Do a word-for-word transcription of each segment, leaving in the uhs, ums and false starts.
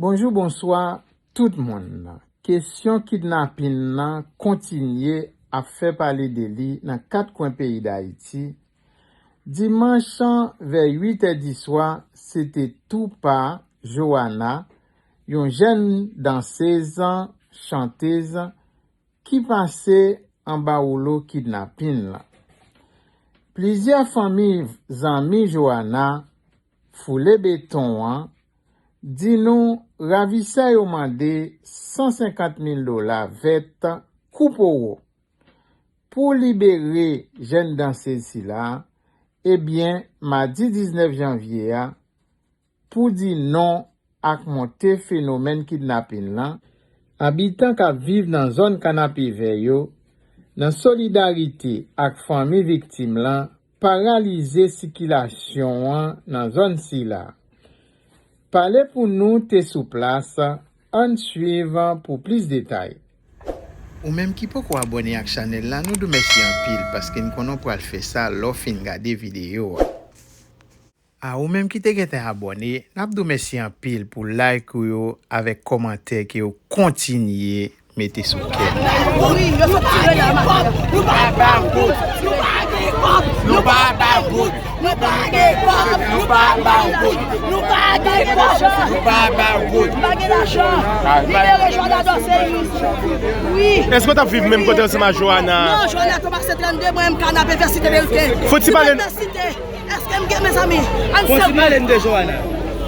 Bonjou, bonswa tout moun. Kesyon kidnapin nan kontinye ap fè pale de li nan kat kwen peyi Dayiti. Dimanch, vè uit è di swa, se te tou pa Joana, yon jèn dansez, chantez, ki pase anba woulo kidnapin lan. Plizyè fanmi, zanmi Joana, foule beton an, di nou ravisè yo mande san senkant mil dola vèt kou powo pou libere jèn dansez sila, ebyen, madi diznèf janvye a, pou di non ak monte fenomèn kidnapin lan, abitan k ap viv nan zòn Kanapevè yo, nan solidarite ak fanmi viktim lan, paralize sikilasyon an nan zòn sila. Pale pou nou te sou plas, ann swiv pou plis detay. Ou menm ki poko abòne ak chanèl la, nou di w mèsi anpil paske n konnen w pral fè sa lè w fin gade videyo a. A ou menm ki te gentan abòne, n ap di w mèsi anpil pou like ou yo avèk kòmantè ke w kontinye mete sou kè n. Wi, yo sot tire nan maten. Nou pa ba w goud. Nou pa ba w goud. Nou pa ba w goud. Nou pa ba w goud. Nou pa ba w goud. Nou pa ba w goud. Nou pa gen lajan. Libere Joana Dorcéus. Wi. Èske w t ap viv menm kote ansanm ak Joana? Non, Joana te pase trannde, mwen menm Kanapevè, Site Meriken. Fò ti pale. Site Meriken. Èske m gen, mezanmi? Ann sèvi. Kontinye pale n de Joana.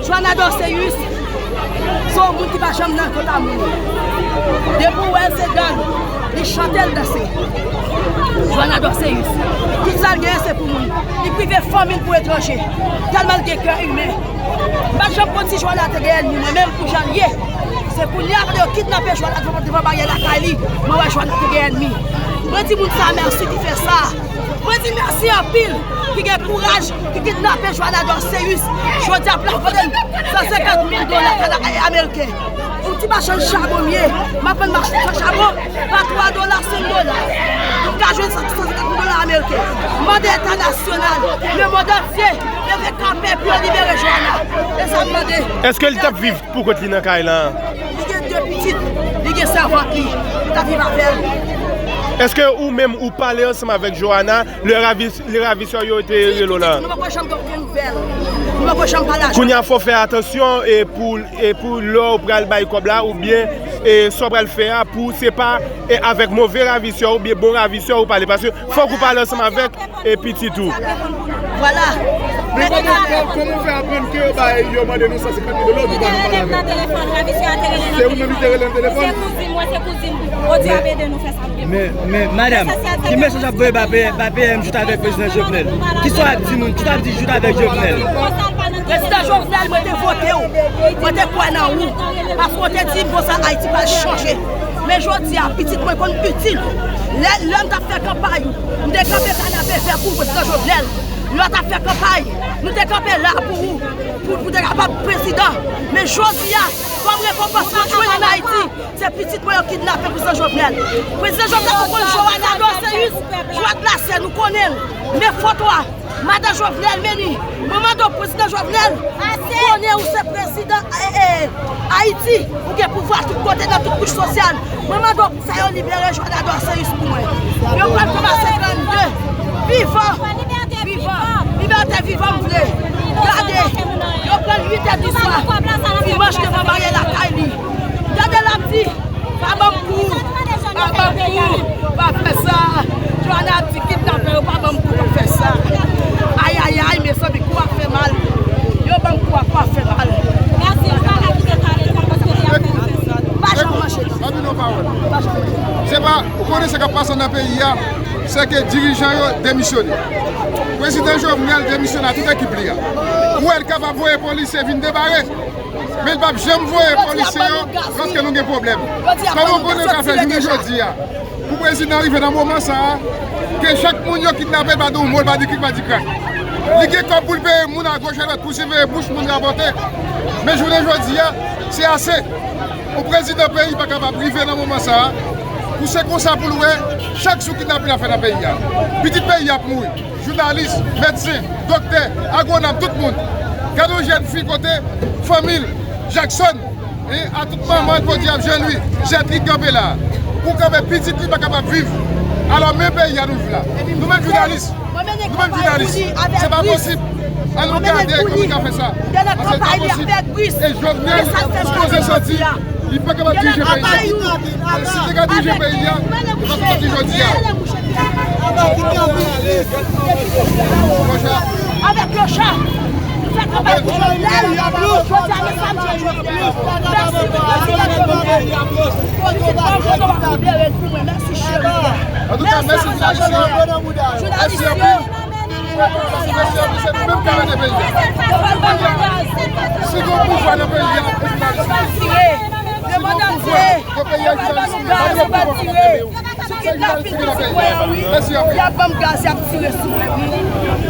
Joana Dorcéus, se yon moun ki pa janm nan kota moun. Depi w wè l, se dan l. Li chante, l danse. Joana Dorcéus. Tout sa l genyen, se pou moun. Li prive fanmi l pou etranje. Tèlman l gen kè imen. M pa t janm konn si Joana te gen ènmi, mwen menm pou jan l ye. Se kounye a, yo kidnape Joana devan, devan baryè lakay li. Mwen wè Joana te gen ènmi. Mwen di moun sa mèsi ki fè sa. Mwen di mèsi anpil, ki gen kouraj, ki kidnape Joana Dorcéus. Jodi a, plafonnen san senkant mil dola kana-, ameriken. Yon ti machann chabon m ye, m ap vann machann chabon, pa twa dola, senk dola. M ka jwenn san senkant mil dola ameriken. M mande entènasyonal, lemonn antye, leve kanpe pou yo libere Joana. E sa m mande. Èske li t ap viv pou kont li nan kay lan? Li gen de pitit, li gen sèvant li, li t ap viv avè l. Èske ou menm ou pale ansanm avèk Joana lè ravis-, lè ravisè yo te rele w la? Nou poko janm gen okenn nouvèl. Nou poko janm pale a Joana. Kounye a fò w fè atansyon e pou, e pou lè w pral bay kòb la oubyen e sa w pral fè a pou se pa e avèk move ravisè oubyen bon ravisè ou pale. Paske fòk ou pale ansanm avèk e pitit ou. Vwala. Men kòman, kò-, kòman w fè aprann ke yo bay, yo mande nou san senkant mil dola, ou di w pa janm pale avè l? Se ou menm ki te rele nan telefòn? Se kouzin mwen, se kouzin m. Bondye ap ede nou fè sa pou nou. Men, men, madanm, ki mesaj w ap voye ba P M, ba P M joute avèk prezidan Jovenel? Kisa w ap di moun? Kisa w ap di joute avèk Jovenel? Prezidan Jovenel, mwen te vote w. Mwen te kwè nan ou. Paske w te di m konsa Ayiti pral chanje. Men jodi a, pitit mwen konn itil. Lè, lè m t ap fè kanpay, m te kanpe Kanapevè pou prezidan Jovenel. Lè w t ap fè kanpay, nou te kanpe la pou ou, pou, pou w te kapab prezidan. Men jodi a, kòm rekonpans mwen jwenn ann Ayiti, se pitit mwen yo kidnape prezidan Jovenel. Prezidan Jovenel, nou konn Joana Dorcéus, jwèt lasè, nou konnen l. Men foto a, madan Jovenel, men li. Mwen mande w, prezidan Jovenel, konnen ou se prezidan, e, e, Ayiti, ou gen pouvwa tout kote nan tout kouch sosyal. Mwen mande w pou fè yo libere Joana Dorcéus pou mwen. Yo pral kòmanse trannde. Vivan! Vivan! Libète vivan m vle. Gade, yo pran l uit è di swa dimanch devan baryè lakay li. Gade l ap di, pa ban m kou, pa ban m kou, pa fè sa. Joana ap di kidnapè yo pa ban m kou, pa fè sa. Ayayay, mezanmi, kou ap fè mal. Yo ban m kou a, kou ap fè mal. Mèsi, nou pa ka kite pale l konsa paske li ap fè nou fè sa. Pa janm manje. Pa di nou pawòl. Pa janm manje. Se pa, ou konnen sa k ap pase nan peyi a, se ke dirijan yo demisyone. Prezidan Jovenel demisyone a tout ekip li a. Ou wè l kapab voye polisye vin debare. Men l p ap janm voye polisye yo lòske nou gen pwoblèm. Kòman w konnen w ka fè jounen jodi a pou prezidan rive nan moman sa a, ke chak moun yo kidnape l pa di yon mo, l pa di krik, pa di krak. Li gen kòb pou l peye moun agoch adwat pou siveye bouch moun rabote. Men jounen jodi a, se ase. Yon prezidan peyi pa kapab rive nan moman sa a, pou se konsa pou l wè chak jou kidnapin ap fèt nan peyi a. Pitit peyi a ap mouri. Jounalis, medsen, doktè, agwonòm, tout moun. Gade yon jèn fi kote fanmi l, Jackson, E a tout manman k jodi ap jwenn wi, jèt li kanpe la. Pou kanpe pitit li pa kapab viv. Alò men peyi a nou viv la. Nou menm jounalis, nou menm jounalis, se pa posib. An nou gade kòman nou ka fè sa. Paske se pa posib. E Jovenel sipoze soti, li pa kapab dirije peyi a. E si te ka dirije peyi a, li pa t ap soti jodi a. Avèk le chat. Nou fè kanpay pou Jovenel. Jodi a, mesaj Jovenel. Mèsi, mèsi, mèsi, mèsi. Antouka, mèsi, mèsi. Mèsi anpil. Mèsi, mèsi, mèsi. Se nou menm k ap rete peyi a. Si gon pouvwa nan peyi a, se jounalis. Si gon pouvwa nan peyi a, jounalis. Pa gen pouvwa k ap rete peyi a. Sou kidnapin pitit mwen an wi. Y ap ban m gaz, y ap tire sou mwen wi.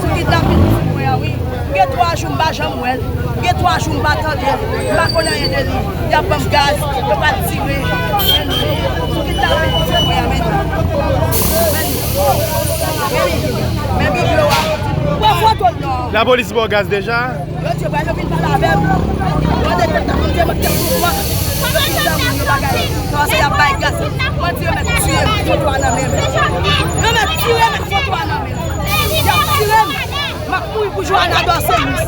Sou kidnapin pitit mwen an wi. M gen twa jou m pa janm wè l. M gen twa jou m pa tande l. M pa konn anyen de li. Y ap ban m gaz, yo pral tire. Sou kidnapin pitit mwen an, men. Men, men, men biblo a. Pran foto l non. Lapolis ba w gaz deja? Yo di yo pa yo vin pale avè m. Yo de tèt la konn te manke pou mwen. Yo di moun yo bagay. Kòmanse y ap bay gaz. Mwen di yo mèt tiye m, foto a nan men m. Yo mèt tire m, foto a nan men m. Y ap tire m. M ap mouri pou Joana Dorcéus.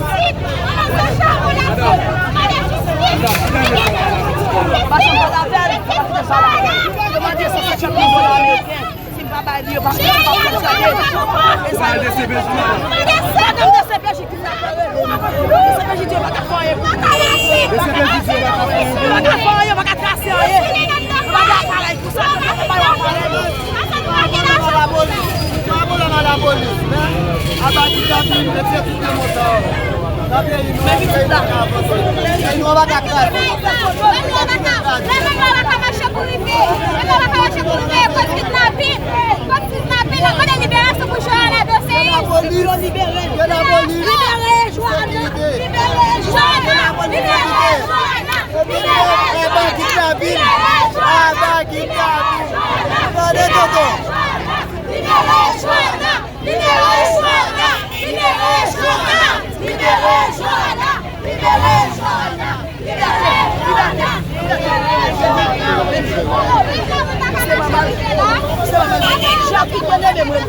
Pa janm pale avè l. Yo mande san senkant mil dola ameriken. Si m pa bay li, yo pa, yo pa fonksyone. E sa yo di. Madanm DCPJ ki sa fè rele m. DCPJ di yo pa ka fè anyen pou mwen. DCPJ di yo pa ka fè anyen pou mwen. Yo pa ka fè anyen, yo pa ka trase anyen. Yo pa gen aparèy pou sa, yo pa ka bay aparèy. Lapolis, lapolis, men, aba ki ta vin, mete tout nan moto. Nan peyi nou an, peyi nou an ka avanse. Peyi nou an pa ka kraze. Peyi nou an pa ka kraze. Peyi nou an pa ka mache pou rive. Peyi nou an pa ka mache pou rive. Koz kidnapin. Koz kidnapin. N ap mande liberasyon pou Joana Dorcéus. Ke lapolis. Ke lapolis. Libere Joana. Libere Joana. Libere Joana. Aba kidnapin. Aba kidnapin. Tande tonton. Libere Joana. Libere Joana! Libere Joana! Libere Joana! Libere Joana! Libere Joana! Jacques byeneme mwen.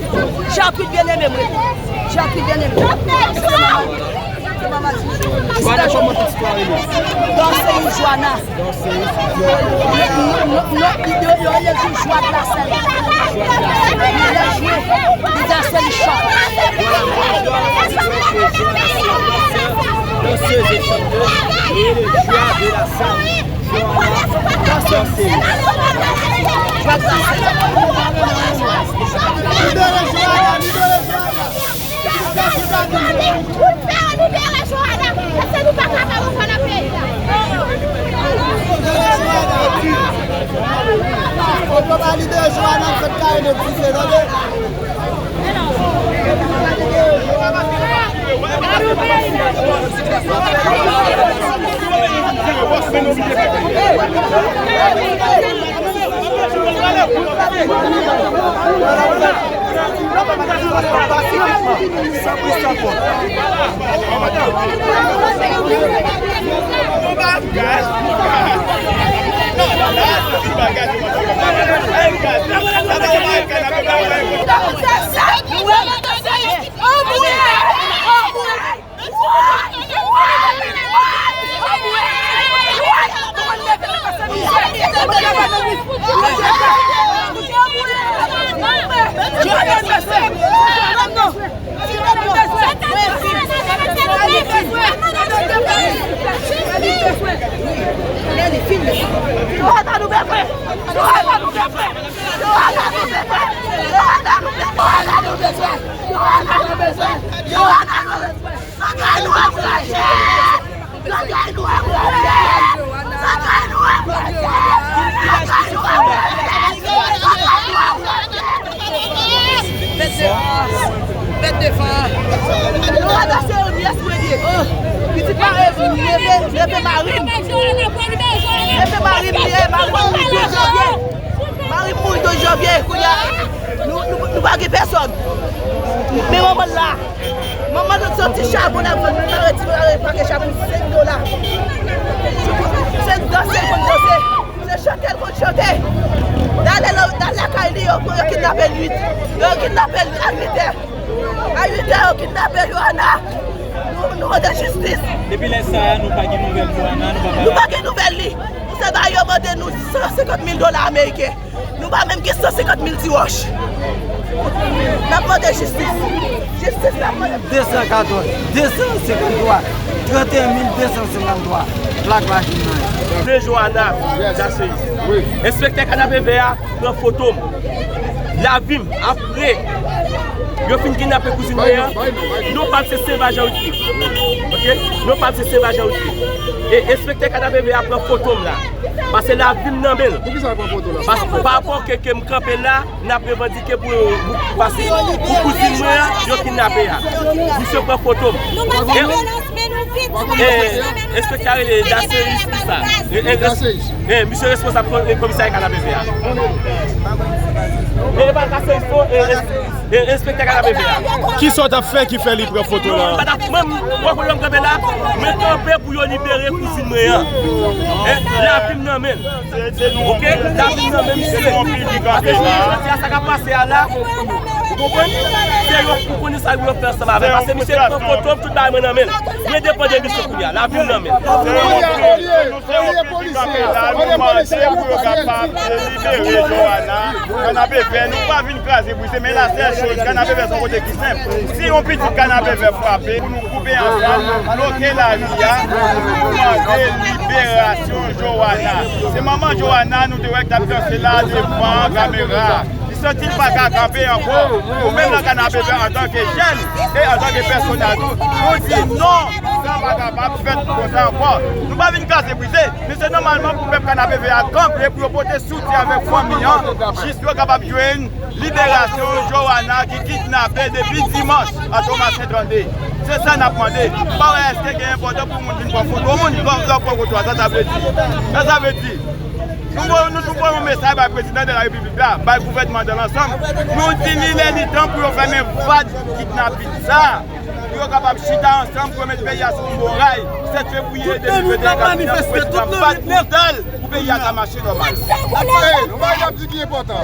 Jacques byeneme mwen. Jacques byeneme. Joana, kòman pitit ou a rele? Dorcéus Joana. Lòt li yo, yo rele l tou Jwa de la Sèl. Li rejwe, li danse, li chante. Danseuse et chanteuse, Jwa de la Sèl. Danseuse. Jwa de la Sèl. Libere Joana, libere Joana. Libere Joana, paske nou pa ka fè yon fwa nan peyi a. Fòk yo ba libere Joana, fèk kare nou dife, tande. Bagay nou anraje! Bagay nou anraje! Bagay nou anraje! Bagay nou anraje! Bagay nou anraje! Mèt devan. Mèt devan. Joana se yon nyès mwen ye. Pitit mari m, leve, leve mari m. Leve mari m, leve mari m, mouri de janvye. Mari m mouri de janvye, kounye a, nou, nou, nou pa gen pèsòn. Men manman l la. Manman l soti chabon la, mwen mare ti dola, pake chabon senk dola. Se, se, se, Yo kidnape l a uit è. A uit è, yo kidnape Johanna. Nou, nou mande jistis. Depi lè sa a, nou pa gen nouvèl Johanna, nou pa... Nou pa gen nouvèl li. Pou sa bagay yo mande nou san senkant mil dola ameriken. Nou pa menm gen san senkant mil ti wòch. N ap mande jistis. Jistis n ap mande. De san katòz, de san senkanntwa, trannteyen mil de san senkanntwa. Plak machin nan. De Johanna Daseyis. Enspektè Kanapevè a pran foto m. Lavi m, apre yo fin kidnape kouzin mwen an, non pa l se Saint Vajan Witry. Ok? Non pa l se Saint Vajan Witry. E enspektè Kanapevè a pran foto m la. Pase lavi m nan men l. Poukisa l pran foto la? Paske pa rapò ke, ke m kanpe la, n ap revandike pou, pou, pase pou kouzin mwen an, yo kidnape a. Misye pran foto m. E, e, enspektè a rele Daseyis pou sa. E, e, e, misye responsab ko-, e, komisarya Kanapevè a. E, e pa Daseyis, non, e, e, e, enspektè Kanapevè a. Kisa w t ap fè ki fè li pran foto la? Non, m pa t ap, mwen, mwen, mwen kanpe la, mwen kanpe pou yo libere kouzin mwen an. E, lavi m nan men l. Ok, lavi m nan men misye. Paske jodi a sa k ap pase a la, ou konprann? Se yo pou konnen sa yo fè ansanm avè l. Paske misye pran foto m, tout bagay mwen nan men l. Mwen depann de misye kounye a, lavi m nan men l. Se yon kri ki kanpe la, nou mande pou yo kapab libere Johanna. Kanapevè, nou pa vin kraze brize, men la sèl choz, Kanapevè se yon kote ki senp. Si yon pitit Kanapevè frape, pou nou koupe ansanm, bloke lari a, pou nou mande liberasyon Johanna. Se manman Johanna, nou te wè k t ap danse la devan kamera. Li santi l pa ka kanpe ankò. Nou menm nan Kanapevè, antanke jèn e antanke pèsonèl tou, nou di non, sa pa kapab fèt konsa ankò. Nou pa vin kraze brize, men se nòmalman pou pèp Kanapevè a kanpe, pou yo pote soutyen avèk fanmi an, jis yo kapab jwenn liberasyon Johanna ki kidnape depi dimanch a Tomasen trannde. Se sa n ap mande. M pa wè èske gen enpòtan pou moun vin pran foto moun lè, lè w pran foto a, sa sa vle di? Sa sa vle di? Nou voye, nou tou voye yon mesaj bay prezidan de la repiblik la, bay gouvènman dan lansanm. Nou di li lè li tan pou yo fèmen vag kidnapin sa, pou yo kapab chita ansanm, pou yo met peyi a sou yon bon ray. Sèt fevriye de mil venteyen k ap vini an pou prezidan bat pou dal, pou peyi a ka mache nòmal. Hey, yon bagay y ap di ki enpòtan.